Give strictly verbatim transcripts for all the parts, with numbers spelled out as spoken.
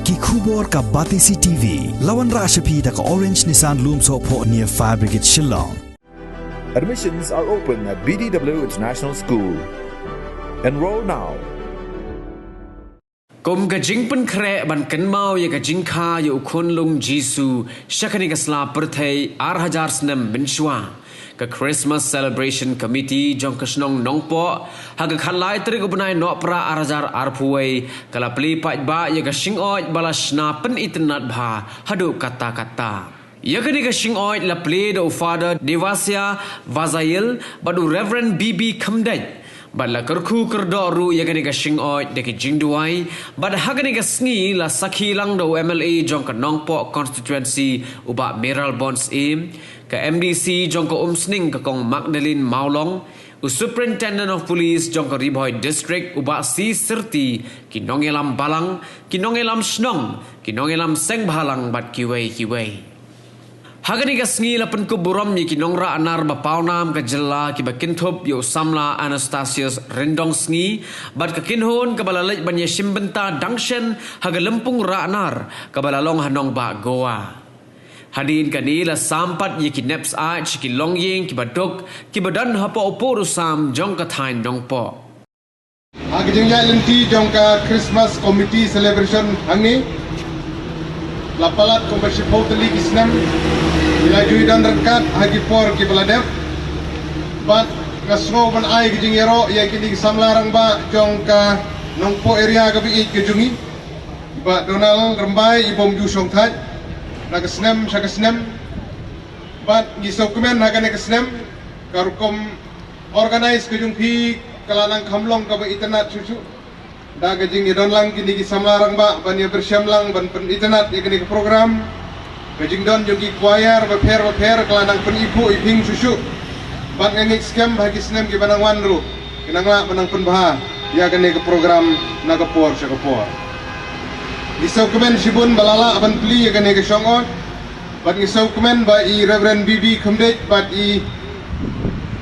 Ki khubor ka Batesi T V. La wanrah sha phi da ka Orange Nissan Lumsohphoh near Fire Brigade Shillong. Admissions are open at B D W International School. Enroll now. Kum ka jingpynkhreh ban kynmaw ïa ka jingkha ïa u khunlung Jisu sha kane ka sla pyrthei ar hajar snem mynshuwa, ka Christmas Celebration Committee jong ka shnong Nongpoh ha ka khatlai tarik u bnai Nohprah ar hajar arphew wei ka la plie paidbah ïa ka shingoid ba la shna pynitynnad bha haduh katta katta. Ïa kane ka shingoid la plie da u Father Devasia Vazail bad u Reverend B B Khymdeit. Bad la kyrkhu kyrdoh ruh ïa kane ka shingoid da ki jingduwai. Bad ha kane ka sngi la sakhi lang da u M L A jong ka Nongpoh Constituency u Bah Mayralborn Syiem, ka M D C jong ka Umsning ka Kong Magdalene Mawlong, u Superintendent of Police jong ka Ri Bhoi District u Bah C Syrti, ki nongïalam balang, ki nongïalam shnong, ki nongïalam seng bhalang bad kiwei kiwei. Ha kane ka sngi la pynkup burom ïa ki nongrah nar ba pawnam ka jylla kiba kynthup ïa u samla Anastasius Ryndongsngi bad ka kynhun kaba la leit ban ïashim bynta dang shen ha ka lympung rah nar kaba la long ha nongbah Goa. Hadien kane la sam pat ïa ki nep syaid sha ki longïing kiba duk kiba don hapoh u pud u sam jong ka thaiñ Nongpoh. Ha ka jingïaid lynti jong ka Christmas Committee Celebration hangne, la palat kumba shiphew tylli ki snem, ngi la ju ïadon ryngkat ha ki por kiba la dep. Bad nga sngew ban ai ka jingïaroh ïa kine ki samla rangbah jong ka Nongpoh area kaba ïeit ka jong ngi, Bah Donald Rymbai, i bym ju shongthait na ka snem sha ka snem. Bad ngi sngewkmen ha kane ka snem ka rukom organise ka jong phi ka la nang kham long kaba itynnad shuh shuh. Da ka jingïadon lang kine ki samla rangbah ban ïapyrshang lang ban pynitynnad ïa kane ka program. Ka jingdon jong ki choir bapher bapher ka la nang pyniphuh iphieng shuh shuh. Bad nga ngeit skhem ha ki snem kiba nang wan ruh ki nang lah ban nang pynbha ïa kane ka program na ka por sha ka por. Ngi sngewkmen shibun ba la lah ban plie ïa kane ka shnong ot. Bad ngi sngewkmen ba i Reverend B B Khymdeit bad i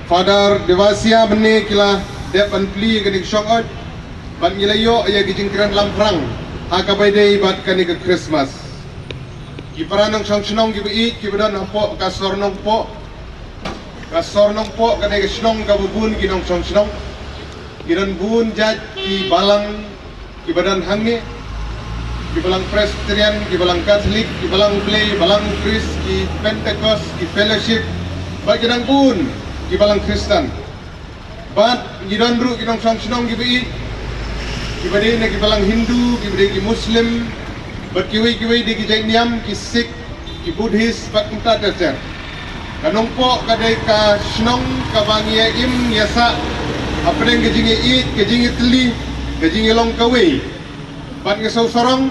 Father Devasia mynne ki la dep ban plie ïa kane ka shnong ot. Bad ngi la ïoh ïa ki jingkren lamphrang ha kaba ïadei bad kane ka Christmas. Ki para nongshong shnong kiba ïeit kiba don hapoh ka sor Nongpoh. Ka sor Nongpoh ka dei ka shnong kaba bun ki nongshong shnong. Ki don bun jait ki balang kiba don hangne, ki balang Presbyterian, ki balang Catholic, ki balang Blei, balang Khrist, ki Pentecost, ki Fellowship, bad ki dang bun ki balang Khristan. Bad ngi don ruh ki nongshong shnong kiba ïeit, kiba dei na ki balang Hindu, kiba dei ki Muslim, bad kiwei kiwei de ki jait niam, ki Sikh, ki Buddhist bad kumta ter ter. Ka Nongpoh ka dei ka shnong kaba ngi ïa im ïa sah hapdeng ka jingïaieit, ka jingïatylli, ka jingïalong kawei. Bad nga sngewsarong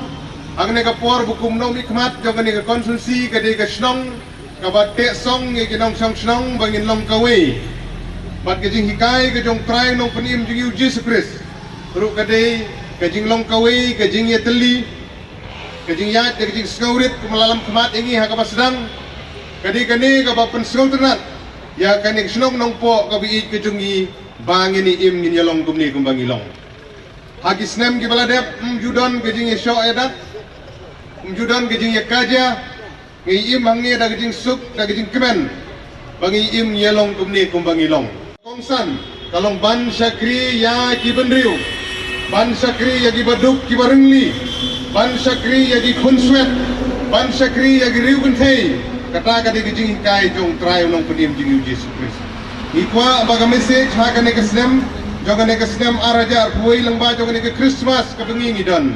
hangne ka por ba kum u nongmihkhmat jong kane ka constituency ka dei ka shnong kaba teh song ïa ki nongshong shnong ba ngin long kawei. Bad ka jinghikai ka jong Trai Nongpynim jong ngi u Jisu Khrist ruh ka dei ka jinglong kawei, ka jingïatylli, ka jingïaid, ka jingsngewrit kum la lam khmat ïa ngi ha kaba sdang. Ka dei kane kaba pynsngewtynnat ïa kane ka shnong Nongpoh kaba ïeit ka jong ngi ba ngin ïa im ngin ïalong kumne kumba ngi long. Ha ki snem kiba la dep ym ju don ka jingïashoh ïadat, ym ju don ka jingïakajia. Ngi im hangne da ka jingsuk da ka jingkmen ba ngi im ngi ïalong kumne kumba ngi long. Kongsan ka long ban shakri ïa ki bynriew, ban shakri ïa ki baduk ki baryngli, ban shakri ïa ki khunswet, ban shakri ïa ki riew kynthei. Kata ka dei ka jinghikai jong Trai u Nongpynim jong ngi u Jisu Khrist. Ngi kwah ba ka message ha kane ka snem jong kane ka snem ar hajar arphew wei lyngba jong kane ka Christmas kaba ngi ngi don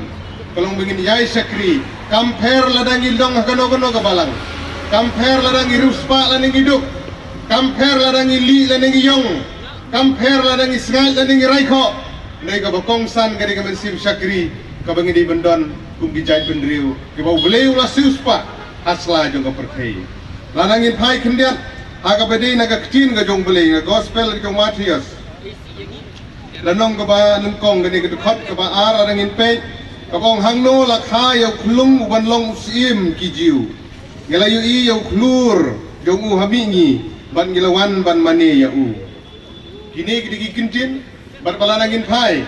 ka long ba ngin ïai shakri. Kam pher lada ngi long ha kano kano ka balang, kam pher lada ngi riewspah lane ngi duk, kam pher lada ngi lieh lane ngi ïong, kam pher lada ngi sngaid lane ngi raikhoh. Hynrei kaba kongsan ka dei ka mynsiem shakri kaba ngi dei ban don kum ki jaitbynriew kiba U Blei u la siewspah ha sla jong ka pyrthei. Lada ngin phai khyndiat ha kaba dei na ka ktien ka jong U Blei, na gospel ka jong Mathaios, lynnong kaba nyngkong kane ka dkhot kaba ar, lada ngin peit, kaba ong, hangno la kha ïa u khlung u ban long u syiem ki Jiw? Ngi la ïohi ïa u khlur jong u ha mihngi bad ngi la wan ban mane ïa u. Kine ki dei ki ktien. Bad ba lada ngin phai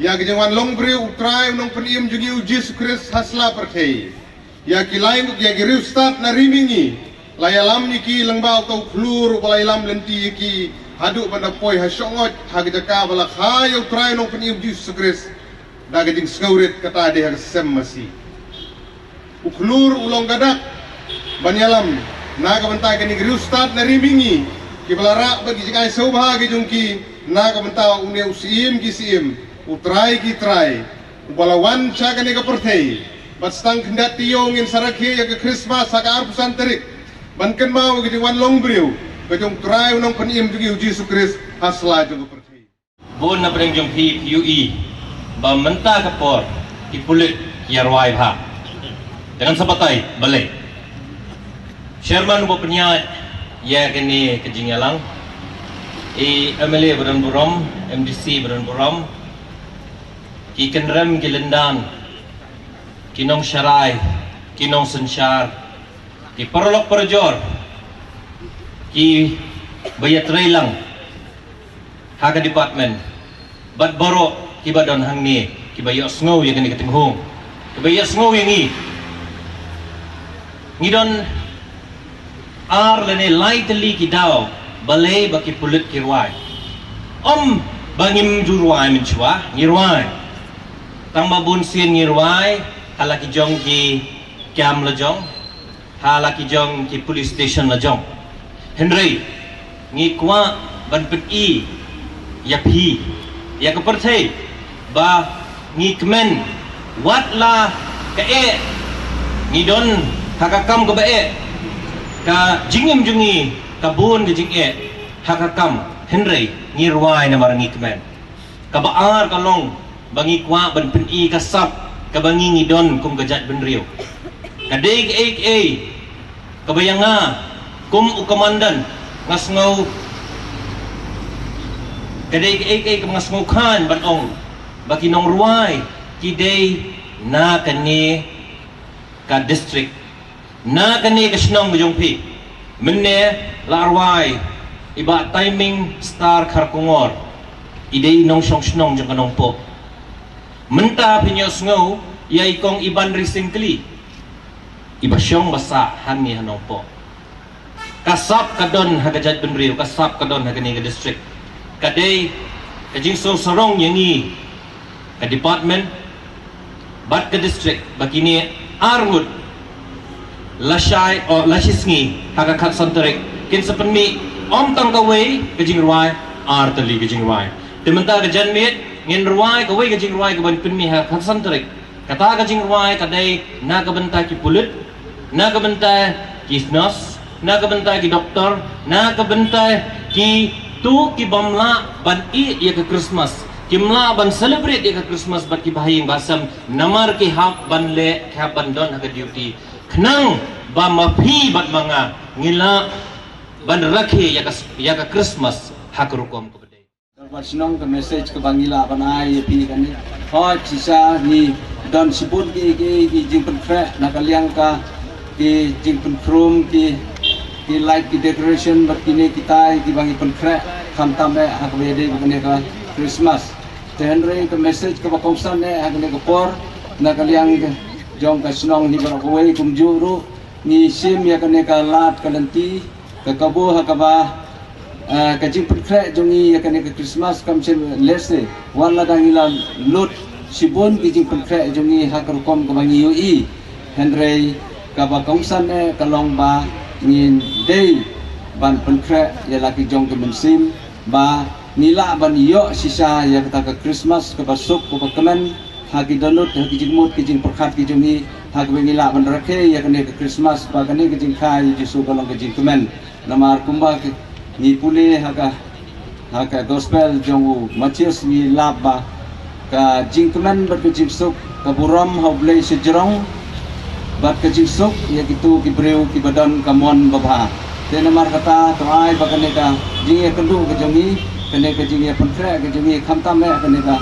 Ïa ka jingwan long briew U Trai U Nongpynim jong ngi U Jisu Khrist ha sla pyrthei. Ïa ki lai, ïa ki riewstad na ri mihngi, la ïalam ïa ki lyngba uta u khlur uba la ïalam lynti ïa ki haduh ban da poi ha shong-ot ha ka jaka ba la kha ïa U Trai U Nongpynim Jisu Khrist da ka jingsngewrit, kata dei ha ka sem masi. U khlur u long ka dak ban ïalam na ka bynta kine ki riewstad na ri mihngi kiba la rah bad ki jingai sngewbha ki jong ki, na ka bynta une u Syiem ki syiem, U Trai ki trai, uba la wan sha kane ka pyrthei. Bad sa tang khyndiat taïew ngin sa rakhe ïa ka Christmas ha ka arphew san tarik ban kynmaw ïa ka jingwan long briew ka jong U Trai U Nongpynim jong ngi U Jisu Khrist ha sla jong ka pyrthei. Bun na pdeng jong phi phi ïohi ba mynta ka por ki pulit ki ïa rwai bha. Te ngan sa batai balei. Chairman uba pynïaid ïa kane ka jingïalang, i M L A ba don burom, M D C ba don burom, ki kynrem ki lyndan, ki nongsharai, ki nongsynshar, ki paralok parajor, kiba ïatrei lang ha ka department, bad baroh kiba don hangne kiba ïohsngew ïa kane ka tynghung, kiba ïohsngew ïa ngi. Ngi don ar lane lai tylli ki daw balei ba ki pulit ki rwai. Ym ba ngim ju rwai mynshuwa, ngi rwai. Tang ba bun sien ngi rwai ha la ki jong ki kam la jong, ha la ki jong ki police station la jong. Hynrei ngi kwah ban pyni ïa phi, ïa ka pyrthei, ba ngi kmen, wat la kaei ngi don ha ka kam kaba eh, ka jingim jong ngi ka bun ka jingeh ha ka kam, hynrei ngi rwai namar ngi kmen. Kaba ar ka long ba ngi kwah ban pyni ka sap kaba ngi ngi don kum ka jaitbynriew. Ka dei kaei kaei kaba ïa nga kum u komandan nga sngew, ka dei kaei kaei kaba nga sngew khan ban ong ba ki nongrwai ki dei na kane ka district, na kane ka shnong ka jong phi. Mynne la rwai i Bah Timing Star Kharkongor, i dei nongshong shnong jong ka Nongpoh. Mynta phin ïohsngew ïa i Kong Iban Rising Kli, iba shong ba sah hangne ha Nongpoh. Ka sap ka don ha ka jaitbynriew, ka sap ka don ha kane ka district. Ka dei ka jingsngew sarong ïa ngi, ka department bad ka district, ba kine arngut lashai, o lashisngi ha ka khatsan tarik kin sa pynmih ym tang kawei ka jingrwai, ar tylli ka jingrwai. Te mynta ka janmiet ngin rwai kawei ka jingrwai kaban pynmih ha ka khatsan tarik. Kata ka jingrwai ka dei na ka bynta ki pulit, na ka bynta ki nurse, na ka bynta ki doktor, na ka bynta kitu ki bym lah ban ïeh ïa ka Christmas, kim lah ban celebrate ïa ka Christmas bad ki bahaïing bahasem namar ki hap ban leh, ki hap ban don ha ka duty. Khnang ba ma phi bad ma nga ngi lah ban rakhe ïa ka, ïa ka Christmas ha ka rukom kaba dei. Dorbar shnong, ka message kaba ngi lah ban ai ïa phi kane. Hooid, shisha ngi don shibun ki, ki, ki jingpynkhreh na ka liang ka, ki jingpynkhrum, ki, ki light, ki decoration bad kine kitai kiba ngi pynkhreh khamtam eh ha kaba ïadei bad kane ka Christmas. Te hynrei ka message kaba kongsan eh ha kane ka por na ka liang jong ka shnong hi baroh kawei, kumjuh ruh ngi shim ïa kane ka lad ka lynti, ka kabu ha kaba, ah, ka jingpynkhreh jong ngi ïa kane ka Christmas kam shym lehse. Wat lada ngi la lut shibun ki jingpynkhreh jong ngi ha ka rukom kaba ngi ïohi, hynrei kaba kongsan eh ka long ba ngin dei ban pynkhreh ïa la ki jong ki mynsiem, ba ngi lah ban ïoh shisha ïa kata ka Christmas kaba suk kaba kmen ha ki dohnud, ha ki jingmut ki jingpyrkhat ki jong ngi, ha kaba ngi lah ban rakhe ïa kane ka Christmas ba kane ka jingkha ïa u Jisu ka long ka jingkmen. Namar kumba ki, ngi pule ha ka, ha ka gospel jong u Mathaios ngi lap ba ka jingkmen bad ka jingsuk, ka burom ha U Blei shajrong, bad ka jingsuk ïa kitu ki briew kiba don ka mon babha. Te namar kata to ai ba kane ka jingïakynduh ka jong ngi, kane ka jingïapynkhreh ka jong ngi, khamtam eh kane ka,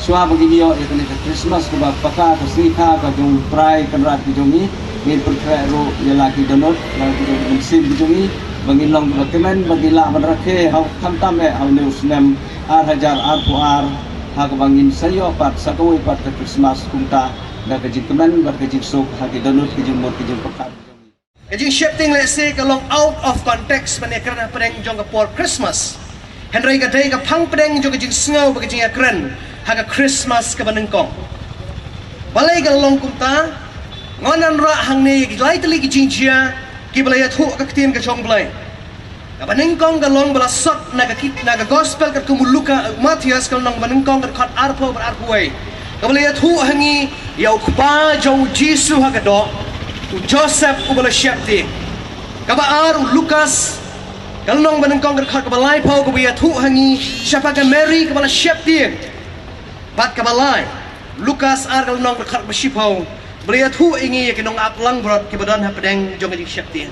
shuwa ba ngin ïoh ïa kane ka Christmas kaba paka, ka sngi kha ka jong u Trai Kynrad ka jong ngi, ngin pynkhreh ruh ïa la ki dohnud, la ki dohnud mynsiem ka jong ngi, ba ngin long kiba kmen, ba ngin lah ban rakhe ha u, khamtam eh ha une u snem ar hajar arphew ar. Ha kaba ngin sa ïoh pat sa kawei pat ka Christmas kumta da ka jingkmen bad ka jingsuk ha ki dohnud ki jingmut ki jingpyrkhat. Ka jingsheptieng lehse ka long out of context ban ïakren hapdeng jong ka por Christmas. Hynrei ka dei ka phang pdeng jong ka jingsngew bad ka jingïakren ha ka Christmas kaba nyngkong. Balei ka long kumta? Ngan wanrah hangne ïa ki lai tylli ki jingjia kiba la ïathuh ha ka ktien ka jong U Blei. Kaba nyngkong ka long ba la sot na ka kit, na ka gospel katkum u Luka, Mathaios ka lynnong ba nyngkong ka dkhot arphew bad arphew wei. Kaba la ïathuh ha ngi ïa u kpa jong u Jisu ha ka doh, u Joseph uba la sheptieng. Kaba ar u Lukas ka lynnong ba nyngkong ka dkhot kaba laiphew kaba ïathuh ha ngi shaphang ka Mary kaba la sheptieng. Bad kaba lai, Lukas ar ka lynnong ka dkhot kaba shiphew, ba la ïathuh ïa ngi ïa ki nongap langbrot kiba don hapdeng jong ka jingsheptieng.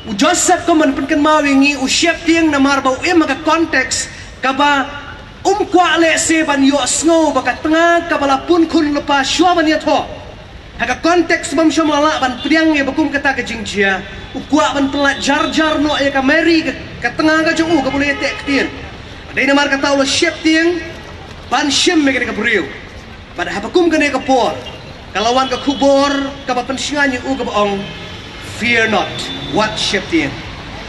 U Joseph, kum ban pynkynmaw ïa ngi, u sheptieng namar ba u im ha ka context kaba um kwah lehse ban ïohsngew ba ka tnga kaba la pun khun lypa shuwa ban ïathoh. Ha ka context bym shym la lah ban pdiang ïa ba kum kata ka jingjia, u kwah ban pynlait jar jar noh ïa ka Mary, ka, ka tnga ka jong u kaba u la ïateh ktien. Dei namar kata u la sheptieng ban shim ïa kane ka briew. Bad haba kum kane ka por ka la wan ka khubor kaba pynshngaiñ ïa u kaba ong, "Fear not," wat sheptieng.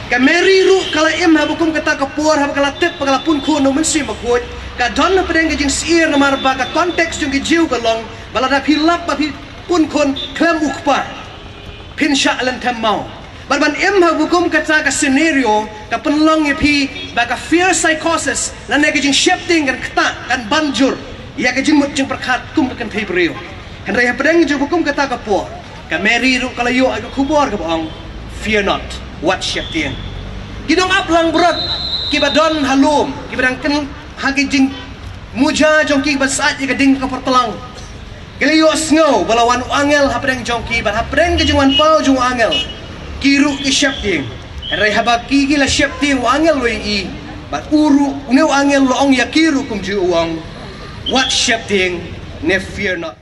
Ka Mary ruh ka la im haba kum kata ka por, haba ka la tip ba ka la pun khun na u Mynsiem Bakhuid, ka don hapdeng ka jingsyier namar ba ka context jong ki Jiw ka long ba lada phi lap ba phi pun khun khlem u kpa, phin shah lynthem maw. Bad ban im ha ba kum kata ka scenario ka pynlong ïa phi ba ka fear psychosis lane ka jingsheptieng kan ktah, kan ban jur ïa ka jingmut jingpyrkhat kum ka kynthei briew. Hynrei hapdeng jong ba kum kata ka por ka Mary ruh ka la ïoh ïa ka khubor kaba ong, "Fear not," wat sheptieng. Ki nongap langbrot kiba don ha lum kiba dang kyn ha ki jingmuja jong ki ba sait ïa ka ding ka por tlang, ki la ïohsngew ba la wan u angel hapdeng jong ki, bad hapdeng ka jingwan paw jong u angel ki ruh ki sheptieng. Hynrei haba ki, ki la sheptieng, u angel u la ïohi, bad u ruh une u angel u la ong ïa ki ruh kumjuh, u ong, "Wat sheptieng, ne fear not."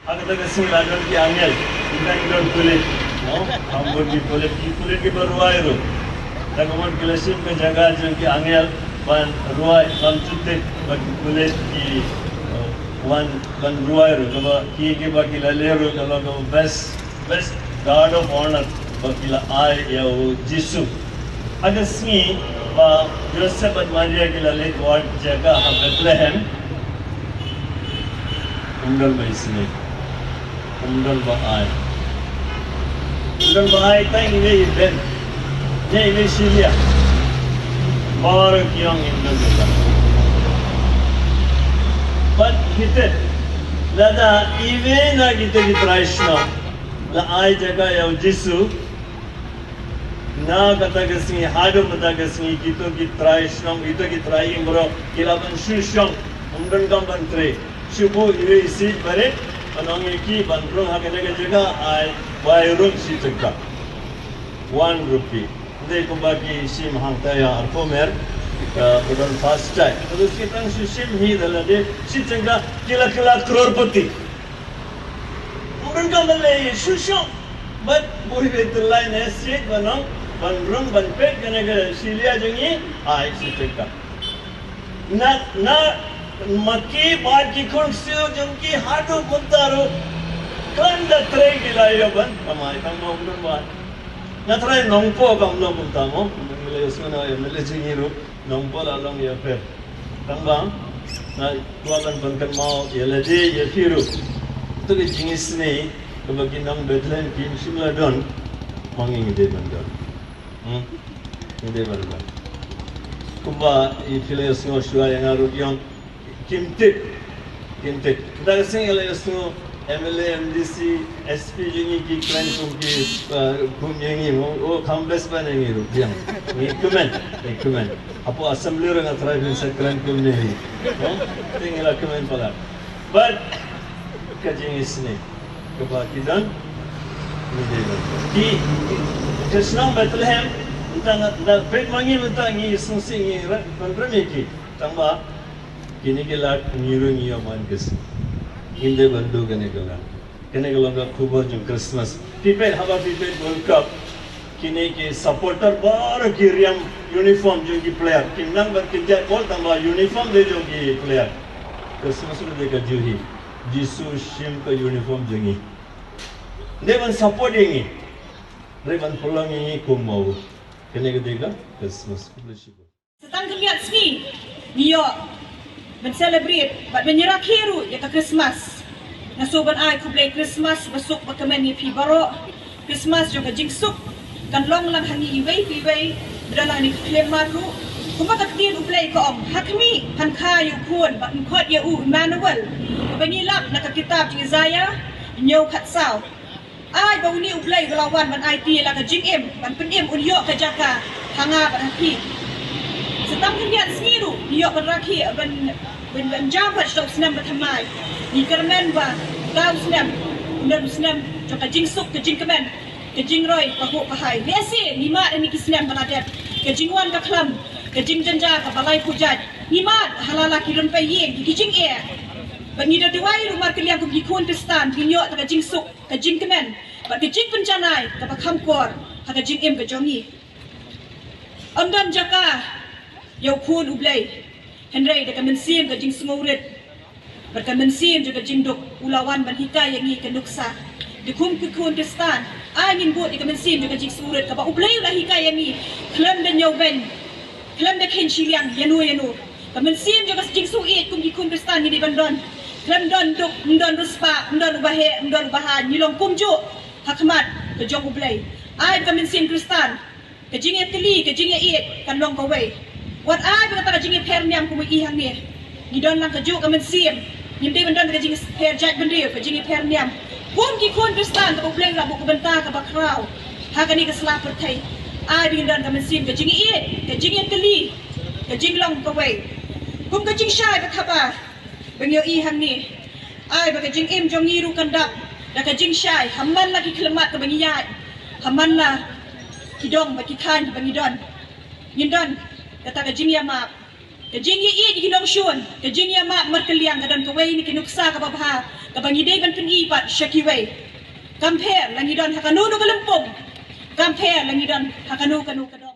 Ha kata ka sngi la don ki angel, ki dang don pulit, no? Kham bun ki pulit, ki pulit kiba rwai ruh. Te ka mut ki la shim ka jaka jong ki angel ban rwai, ban jutik, ban pulit ki, uh, wan ban rwai ruh, kaba ki, kiba ki la leh ruh ka long kaba best, best guard of honor ba ki la ai ïa u Jisu. Ha ka sngi ba Joseph bad Maria ki la leit wad jaka ha Bethlehem, ym don ba isynei, ym don ba ai, ym don ba ai tang iwei i Ben ne iwei i Shiliah. Baroh ki ong ym don ba. Bad kita, lada iwei na kita ki trai shnong la ai jaka ïa u Jisu, na kata ka sngi haduh mynta ka sngi kito ki trai shnong, kito ki trai ïing baroh ki la ban shu shong, ym don kam ban trei. Shu buh iwei i siej barit, ban ong ïa ki ban rung ha kane ka jaka, ai, bai rung shi tyngka. One rupee. Dei kumba ki shim hangta ïa arphew mer, ka ba don first time. Ka dei ki tang shu shim hi da lade shi tyngka, ki la kylla crorepati. Ym don kam ban leh shu shong. Bad buh iwei i tylli ne siej ban ong, ban rung, ban peit kane ka Shiliah jong ngi, ai shi tyngka. Na, na, ma ki bad ki khun ksiew jong ki haduh mynta ruh, khlem da trei ki la ïoh ban kamai, tang ba ym don ba. Nga trai Nongpoh kam long kumta mo, ngi la ïohsngew na ïa M L A jong ngi ruh, Nongpoh la long ïapher. Tang ba nga kwah ban pynkynmaw ïa lade ïa phi ruh. To ka jingisynei kaba ki nong Bethlehem kim shym la don, ma ngi ngi dei ban don. Hmm? Ngi dei ban don. Kumba i phi la ïohsngew shuwa ïa nga ruh, ki ong kim tip. Kim tip. Mynta ka sngi la ïohsngew M L A, M D C, S P jong ngi ki kren kum ki, uh, kum ïa ngi mo, oh, kham best ban ïa ngi ruh biang. Ngi kmen, ngi kmen. Hapoh Assembly ruh nga trai phin sa kren kum ïa ngi. Mo? Te ngi la kmen palat. But ka jingisynei kaba ki don, ngi dei ban, ki, ki, ka shnong Bethlehem, mynta nga, nga peit ma ngi mynta ngi sngewsih ngi rem, ban rem ïa ki. Tang ba kine ki lad ngi ruh ngi ïoh man ka sngi. Ngim dei ban duh kane ka lad. Kane ka long ka khubor jong Christmas. Phi peit, haba phi peit World Cup, kine ki supporter baroh ki riam uniform jong ki player. Kim nang ban kynjat ball tang ba uniform dei jong ki player. Christmas ruh dei ka juhi. Jisu shim ka uniform jong ngi. Dei ban support ïa ngi. Dei ban pynlong ïa ngi kum ma u. Kane ka dei ka Christmas. Khublei shibun. Sa tang khyndiat sngi ngi ïoh ban celebrate bad ban ïarakhe ruh ïa ka Christmas. Nga sngewbha ban ai khublei Christmas ba suk ba kmen ïa phi baroh. Christmas jong ka jingsuk kan long lang ha ngi iwei pa iwei, ba don lang ha ngi ki khyllipmat ruh. Kumba ka ktien U Blei ka ong, ha khmih, phan kha ïa u khun, bad pynkhot ïa u Immanuel. Kaba ngi lap na ka kitab jong Isaiah hynñiew khatsaw. Ai ba une U Blei u la wan ban aiti la ka jingim, ban pynim un ïoh ka jaka ha nga bad ha phi. Sa tang khyndiat sngi ruh ngi ïoh ban rakhe, ban, ban, ban jam bad sha u snem ba thymmai. Ngi kyrmen ba uta u snem un don u snem jong ka jingsuk, ka jingkmen, ka jingroi pahuh pahai. Lehse ngi mad ha kine ki snem ba la dep, ka jingwan ka khlam, ka jingjynjar kaba laiphew jait. Ngi mad ha la la ki rympei ïing, ki jingeh. Bad ngi da duwai ruh markylliang kum ki khun Khristan, ba ngin ïoh ïa ka jingsuk, ka jingkmen bad ka jingpynjanai kaba kham kor ha ka jingim ka jong ngi. Ym don jaka ïa u khun U Blei, hynrei da ka mynsiem ka jingsngewrit bad ka mynsiem jong ka jingduk u la wan ban hikai ïa ngi ka nuksa. Te kum ki khun Khristan, ai ngin bud ïa ka mynsiem jong ka jingsngewrit kaba U Blei u la hikai ïa ngi khlem da ñiewbeiñ, khlem da kheiñ shiliang ïano ïano. Ka mynsiem jong ka jingsngewrit kum ki khun Khristan ngi dei ban don. Khlem don duk, ym don riewspah, ym don uba heh, ym don uba haiñ, ngi long kumjuh ha khmat ka jong U Blei. Ai ka mynsiem Khristan, ka jingïatylli, ka jingïaieit kan long kawei. Wat ai ba kata ka jingïapher niam kum i hangne. Ngi don lang kajuh ka mynsiem. Ngim dei ban don ka jingïapher jaitbynriew, ka jingïapher niam. Kum ki khun Khristan kaba U Blei u la buh ka bynta kaba khraw ha kane ka sla pyrthei. Ai ba ngin don ka mynsiem ka jingïaieit, ka jingïatylli, ka jinglong kawei. Kum ka jingshai ba thaba ba ngi ïohi hangne. Ai ba ka jingim jong ngi ruh kan dap da ka jingshai ha man la ki khyllipmat kaba ngi ïaid, ha man la ki dong bad ki thaiñ ba ngi don. Ngin don kata ka jingïamap, ka jingïaieit ïa ki nongshun, ka jingïamap markylliang. Ka don kawei na ki nuksa kaba bha kaba ngi dei ban pyni pat sha kiwei. Kam pher la ngi don ha kano kano ka lympung, kam pher la ngi don ha kano kano ka dong.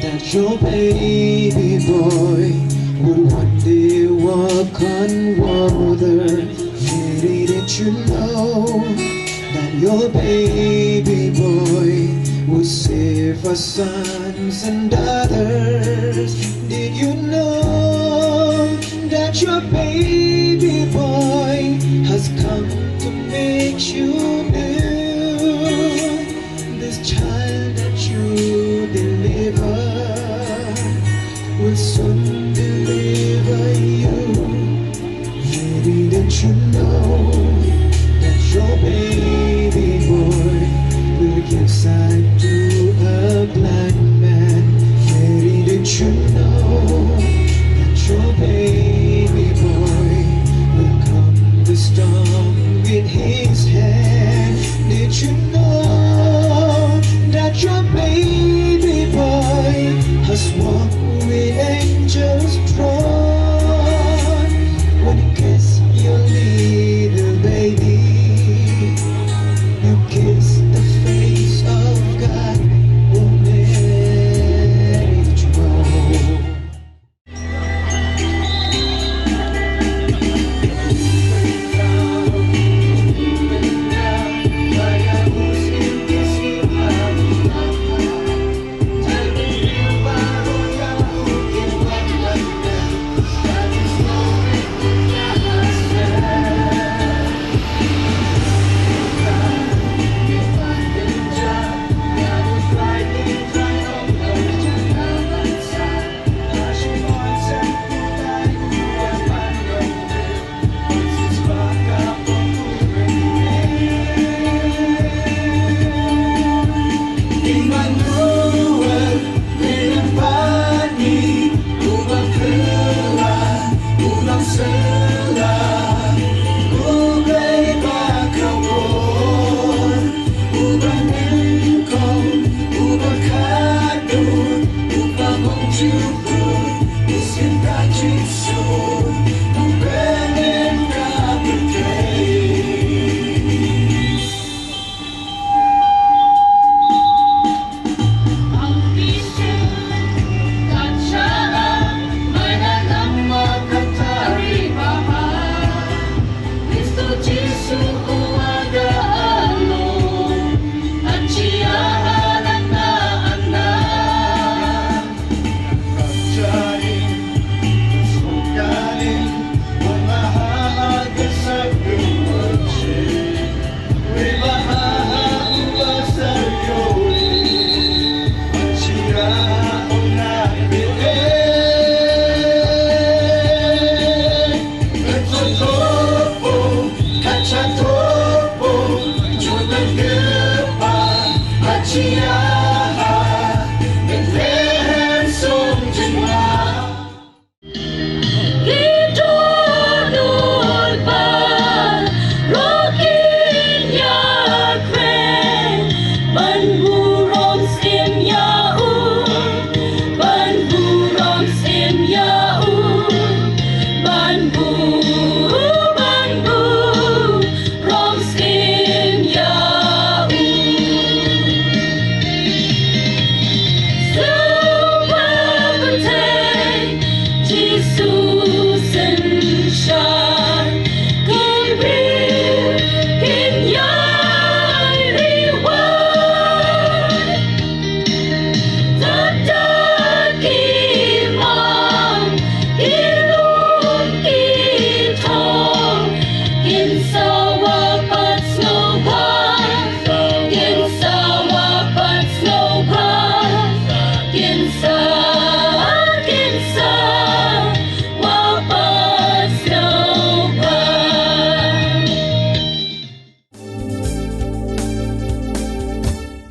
That your baby boy would one day walk on water. Mary, did you know that your baby boy would save us sons and daughters? Did you know that your baby boy has come to make you new? This child that you deliver will soon deliver you. Mary, don't you know that your baby boy will give sight to a blind man? Mary, don't you know that your baby boy will calm the storm with his hand? Did you know that your baby boy has walked with angels' throne? When you kiss your little baby, you kiss the face of God. Oh, Mary, did you know?